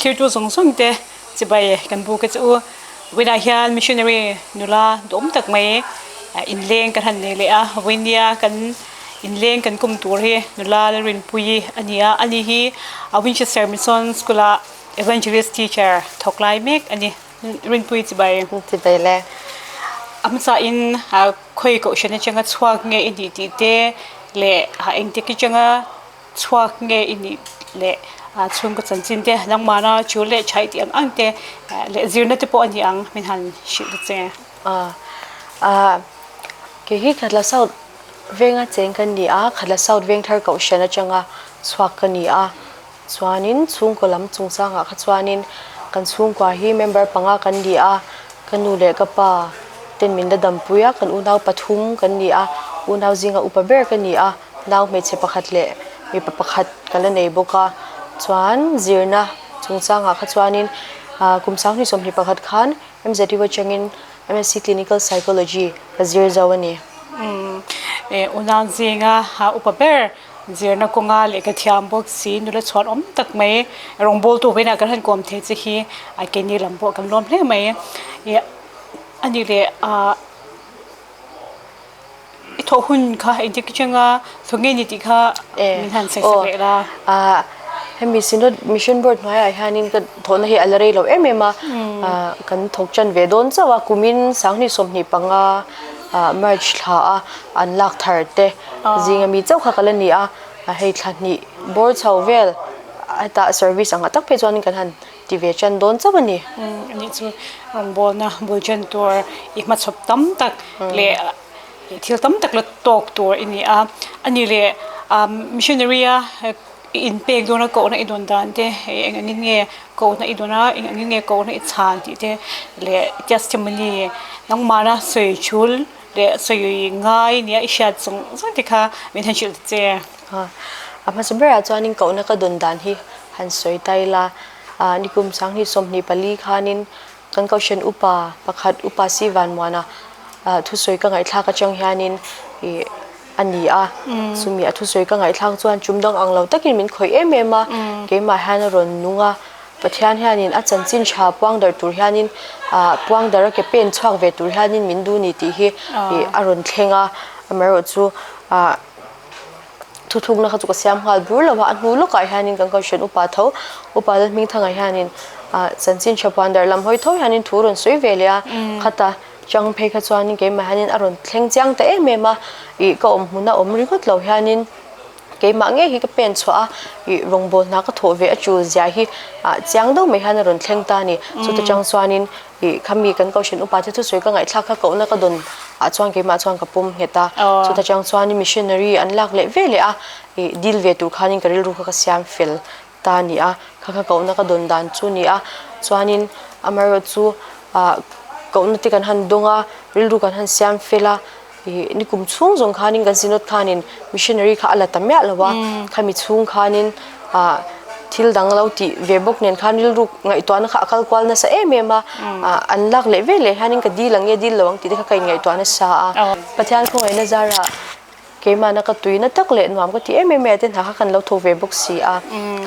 thlirtu zawng zawng te chibai kan buk a che u. Vawiinah hian missionary nula duhawm tak mai inleng kan han nei leh a, vawiinia kan inleng kan kum tur hi nula Lalrinpuii a ni a, ani hi Winchester Mission School ah Evangelist teacher thawk lai mek a ni. Rinpuii chibai. Chibai le. A hmasa in khawi kohhran atanga chhuak nge i nih tih te leh engtik atanga chhuak nge i nih leh chhungkaw chanchin te nangmahna chul leh chhaih tih ang ang te leh zirna te pawh a ni ang min han hrilh ta che. Kei hi Khatla South venga cheng ka ni a, Khatla South Vengthar Kohhran atanga chhuak ka ni a, chuanin chhungkaw lam chungchangah kha chuanin kan chhungkua hi member panga kan ni a, ka nu leh ka pa ten min la dampui a, kan unau pathum kan ni a, unau zinga upa ber ka ni a. Nau hmeichhe pakhat leh mipa pakhat ka la nei bawk a, chuan zirna chungchangah kha chuanin ah kum sanghnih 21 khan MZU atangin MSc Clinical Psychology ka zir zo a ni. Umm eh unau zinga upa ber zirna kawnga lehkha thiam bawk si nula chhuan awm tak mai rawngbawltu vawiinah kan han kawm thei che hi a keini lam pawh kan lawm hle mai. Ih a nih leh ah. I thawh hun kha engtik atanga thawk nge ni tih kha min han sawi sak leh la. Aw hemi Synod Mission Board hnuaiah hianin ka thawhna hi a la rei lo em em a, kan thawk tan ve dawn chauh a, kumin 2025 March thla a an lak thar te zinga mi chauh kha ka la ni a, hei thla hnih bawr chho vel hetah service ang ah tak phei chuan kan han ti ve tan dawn chauh a ni. Anih chu rawngbawlna bul ṭan tur i hmachhawp tam tak leh thil tam tak la tawk tur i ni a. A nih leh missionary a i inpek dawn a kohna i dawn dan te eng angin nge kohna i dawn a eng angin nge kohna i chhan tih te leh testimony nangmahna sawi thul leh sawi ngai nia i hriat zawng zawng te kha min han hrilh ta che. A hmasa berah chuanin kohna ka dawn dan hi han sawi ta ila, nikum 2024 khanin kan Kohhran upa pakhat Upa Si Vanmuana thusawi ka ngaihthlak atang hianin ih a ni a, chumi a thusawi ka ngaihthlak chuan chum dang ang lo takin min khawih em em a, keimah hian a rawn nung a, Pathian hianin a chanchin tha puang darh tur hianin puang darh a ke pen chhuak ve tur hianin min duh ni tih hi ih a rawn thleng a, amaherawhchu ah. Thuthukna kha chu ka siam nghal bur lo a, a hnu lawkah hianin kan Kohhran upa tho, Upa Lalhmingthanga hianin ah chanchin tha puan darh lam hawi tho hianin thu rawn sawi ve leh a, khata chang phei kha chuanin keimah hianin a rawn thleng chiang ta em em a, ih ka awm hmun a awm ringawt lo hianin keimah ngei hi ka pen chhuah a, ih rawngbâwl hna ka thawh ve a tul zia hi ah chiang deuh mai hian a rawn thleng ta a ni. Chuta chang chuanin Ih khami kan Kohhran upa te thusawi ka ngaihthlak kha kohna ka dawn ah chuan keimah chuan ka pawm nghet a, chuta chang chuanin missionary an lak leh ve leh a, ih dil ve tur khanin ka rilru kha ka siam fel ta a ni a, kha kha kohna ka dawn dan chu a ni a, chuanin amaherawh chu ah kohna te kan han dawng a, rilru kan han siam fel a, ih nikum chhung zawng khanin kan synod khanin missionary kha a la ta miah lo a, khami chhung khanin ah thil dang lo tih ve bawk nen khan rilru ngaihtuahna kha a kal kual nasa em em a, ah an lak leh ve leh hianin ka dil ang nge dil lo ang tih te kha ka inngaihtuah nasa a. Pathian khawngaihna zarah keimahna ka tuina tak leh nuam ka ti em em mai a te hna kha kan lo tho ve bawk si a,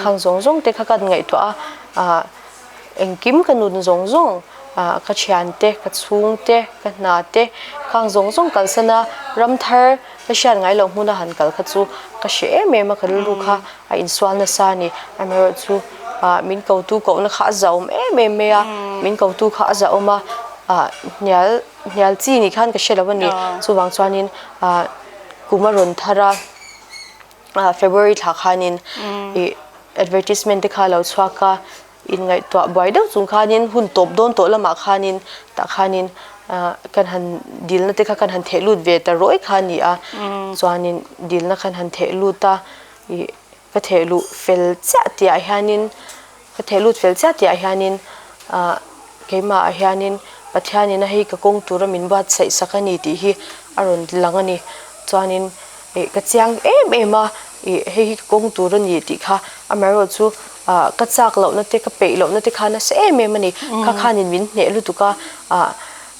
khang zawng zawng te kha ka ngaihtuah a, ah Engkim ka nun zawng zawng, ka thiante, ka chhungte, ka hnate, khang zawng zawng kalsan a ram thar ka hriat ngai loh hmuna han kal kha chu ka hre em em a, ka rilru kha a insual nasa a ni. Amaherawhchu min kotu kohna kha a zahawm em em mai a, min kotu kha a zahawm a, hnial hnial chi ni khan ka hre lo a ni. Chuvang chuanin kum a rawn thar a, February thla khanin ih advertisement te kha a lo chhuak a. Inngaihtuah buai deuh chung khanin hun tawp dawn tawh lamah khanin tah khanin kan han dilna te kha kan han theh lut ve ta rawih kha a ni a, chuanin dilna khan han theh lut a, ih ka theh luh fel chiah tihah hianin ka theh lut fel chiah tihah hianin ah keimahah hianin Pathianin a hei ka kawng tura min buatsaih sak a ni tih hi a rawn lang a ni, chuanin ih ka chiang em em a ih hei hi ka kawng tur a ni tih kha amaherawhchu ah ka chak lohna te ka peih lohna te kha nasa em em a ni. Kha khanin min hneh lutuk a, ah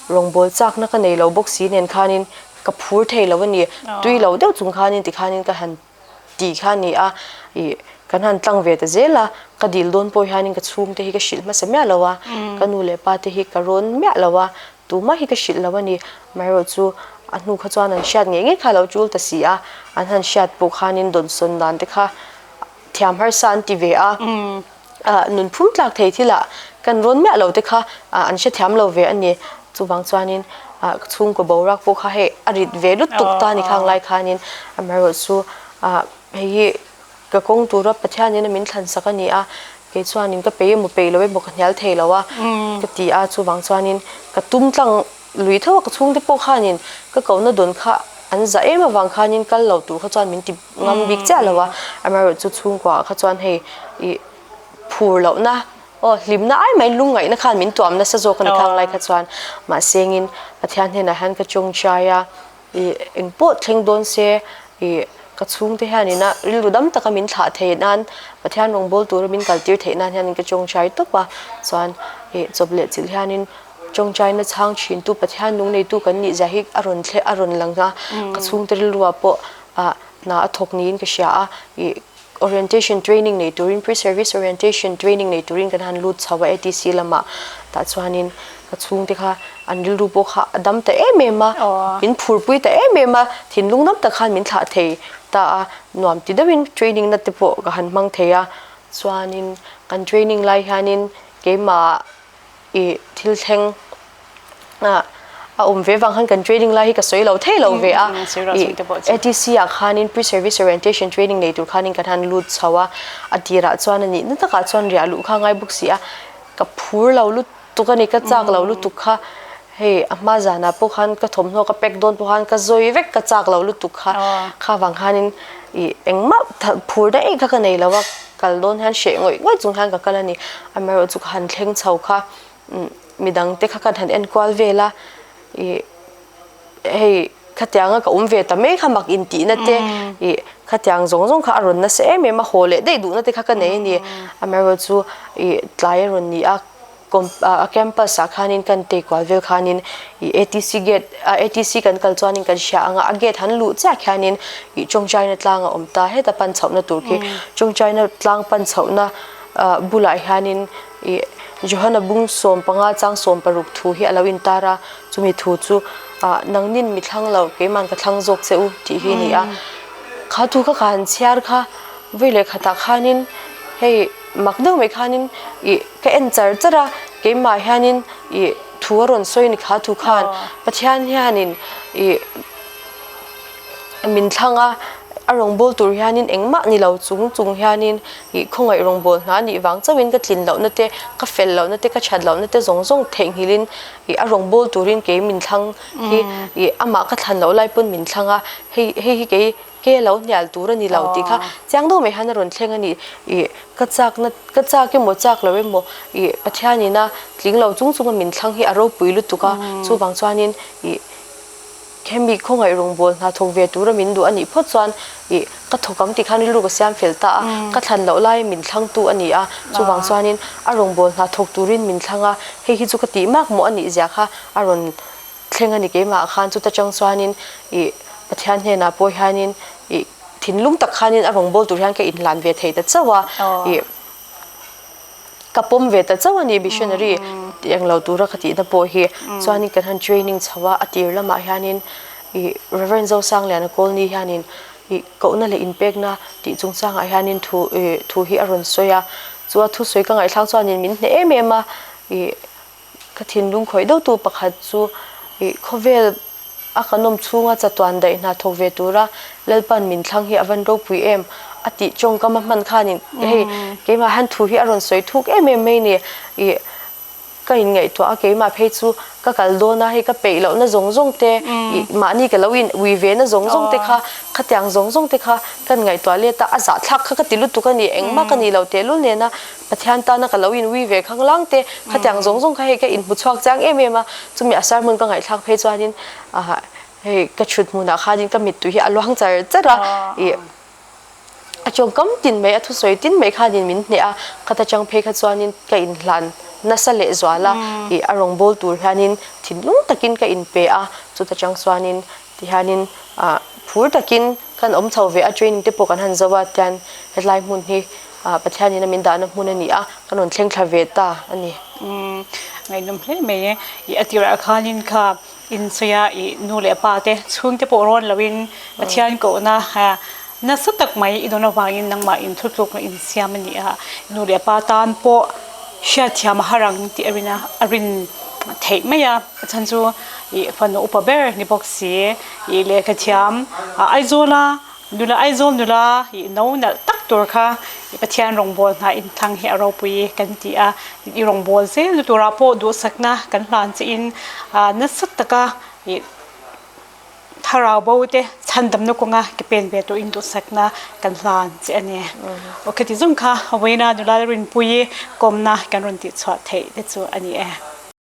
rawngbâwl chakna ka nei lo bawk si nen khanin ka phur thei lo a ni. Tui lo deuh chung khanin tikhanin ka han ti kha a ni a, ih. Kan han tlang ve ta zel a, ka dil dawn pawh hianin ka chhungte hi ka hrilh hmasa miah lo a, ka nu leh pa te hi ka rawn miah lo a, tumah hi ka hrilh lo a ni. Amaherawhchu a hnu kha chuan an hriat ngei ngei kha a lo tul ta si a, an han hriat pawh khanin dawnsawn dan te kha thiam harsa an ti ve a, nunphum tlak thei thilah kan rawn miah lo te kha an hrethiam lo ve a ni. Chuvang chuanin ka chhungkaw boruak pawh kha hei a rit ve lutuk ta a ni khang lai khanin amaherawhchu hei hi Ka kawng tura Pathianin a min thlan sak a ni a, kei chuanin ka peih emaw peih lo emaw ka hnial thei lo a ka ti a, chuvang chuanin ka tum tlang lui tho a, ka chhungte pawh khanin ka kohna dawn kha an zah em avang khanin kal lo tur kha chuan min ti ngam bik chiah lo a, amaherawhchu chu chhungkuaah kha chuan hei ih phur lohna aw hlimna ai mai lungngaihna khan min tuam nasa zawk a ni khang lai kha chuan mahsengin Pathian hnenah hian ka tawngtai a. Ih eng pawh thleng dawn se ih ka chhungte hianin a rilru dam taka min thlah theih nan Pathian rawngbâwl tura min kaltir theih nan hianin ka tawngtai tawp a, chuan ih chawp leh chilh hianin tawngtaina chhang thintu Pathian nung neitu kan nih zia hi a rawn thleh a rawn lang a, ka chhungte rilruah pawh ah hna a thawk niin ka hria a, ih Orientation training nei turin pre-service orientation training nei turin kan han lut chho a ATC lamah tah chuanin ka chhungte kha an rilru pawh kha a dam ta em em a, min phurpui ta em em a, thinlung dam tak khan min thlah thei ta a, nuam ti deuhin training na te pawh ka han hmang thei a, chuanin kan training lai hianin keimah ih thil thleng a awm ve vang khan kan training lai hi ka sawi lo thei lo ve a ih ATC ah khanin pre service orientation training nei tur khanin kan han lut chho a a tirah chuan a nihna takah chuan riah luh kha a ngai bawk si a ka phur lo lutuk a ni ka chak lo lutuk kha hei a hma zanah pawh khan ka thawmhnaw ka pack dawn pawh khan ka zawi vek ka chak lo lutuk kha kha vang khanin ih engmah phur daih kha ka nei lo a kal dawn hian hreh ngawih ngawih chung hian ka kal a ni amaherawhchu ka han thleng chho kha midang te kha kan han en kual vel a ih hei khatianga ka awm ve ta mai kha mak intihna te ih khatiang zawng zawng kha a rawn nasa em em a haw leh daih duhna te kha ka nei a ni amaherawhchu ih tlai a rawn ni a. A campus ah khanin kan tei kual vel khanin ih ATC gate ah ATC kan kal chuanin kan hria ang a a gate han luh chiah khianin ih tawngtaina tlang a awm ta heta pan chhohna tur khi tawngtaina tlang pan chhohna ah bulah hianin ih Johana bung 15 chang 16 thu hi a lo intar a chumi thu chu ah nangnin mi thlang lo keiman ka thlang zawk che u tih hi a ni a kha thu kha ka han chhiar kha vawi leh khatah khanin hei mak deuh mai khanin ih. Ka en char char a, keimah hianin ih thu a rawn sawi ni kha thu khan Pathian hianin ih min thlang a, a rawngbâwl tur hianin engmah ni lo chung chung hianin ih khawngaih rawngbâwl hna nih vang chauhin ka tlin lohna te, ka fel lohna te, ka that lohna te zawng zawng theihnghilhin ih a rawngbâwl turin kei min thlang hi ih amah ka thlan loh lai pawn min thlang a, hei hei hi kei Ke lo hnial tur a ni lo tih kha chiang deuh mai hian a rawn thleng a ni. Ih ka chakna ka chak emaw chak lo emaw ih Pathianin a tling lo chung chunga min thlang hi a ropui lutuk a, chuvang chuanin ih hemi khawngaih rawngbâwl hna thawk ve tura min duh a nih phawt chuan ih ka thawk ang tih khan rilru ka siam fel ta a, ka thlan loh lai min thlangtu a ni a, chuvang chuanin a rawngbâwl hna thawk turin min thlang a, hei hi chu ka tih mak mawh a nih zia kha a rawn Thleng a ni keimah khan chuta chang chuanin ih Pathian hnenah pawh hianin ih thinlung tak khanin a rawngbâwl tur hian ka inhlan ve thei ta chauh a, ih ka pawm ve ta chauh a ni missionary tih eng lo tura ka tihna pawh hi. Chuanin kan han training chho a, a tir lamah hianin ih Reverend Zosangliana Kawlni hianin ih kohna leh inpekna tih chungchangah hianin thu ih thu hi a rawn sawi a, chu a thusawi ka ngaihthlak chuanin min hneh em em a, ih Ka thinlung khawih deuhtu pakhat chu ih khawvel a kan awm chhunga chatuan daih hna thawk ve tura Lalpan min thlang hi a van ropui em a tih tawngkam a hman khanin hei keimah hian thu hi a rawn sawi thuk em em mai ni ih ka inngaihtuah a keimah phei chu ka kal dawn a hei ka peih lohna zawng zawng te ih mahni ka lo in ui ve na zawng zawng te kha khatiang zawng zawng te kha kan ngaihtuah let a a zahthlak kha ka ti lutuk a ni engmah ka nih loh tehlul nena Pathian tana ka lo inui ve khang lang te, khatiang zawng zawng kha hei ka inhmu chhuak chiang em em a, chumi a sermon ka ngaihthlak phei chuanin ah hei ka thut hmunah khanin ka mittui hi a luang char char a, ih a tawngkam tin mai a thusawi tin mai khanin min hneh a, khata chang phei kha chuanin ka inhlan nasa leh zual a, ih a rawngbâwl tur hianin thinlung takin ka inpe a, chuta chang chuanin tihianin ah phur takin. Kan awm chho ve a, training te pawh kan han zo a, tian hetlai hmun hi Pathianin a min dahna hmun a ni a, kan rawn thleng thla ve ta a ni. Umm, ngaihnawm hle mai e. I a tirah khanin kha insawi a, i nu leh pa te chhungte pawh rawn loin Pathian kohna nasa tak mai i dawn avangin nangmah inthutlukna insiam a ni a, nu leh pa tan pawh hriatthiam a har ang tih a rin a, a rin theih mai a, a chhan chu ih fanu upa ber ni bawk si, ih lehkha thiam Aizawla nula Aizawl nula ih no nalh tak tur kha ih Pathian rawngbawl hna inthlang hi a ropui kan ti a, i rawngbawl zel na turah pawh duhsakna kan hlan chiin nasa taka ih. Thlarau bo te chhandamna kawnga ke pen ve turin duhsakna kan hlan che a ni. Aw khati zawng kha vawiina nula Rinpuii kawmna kan rawn tihchhuah theih te chu a ni e.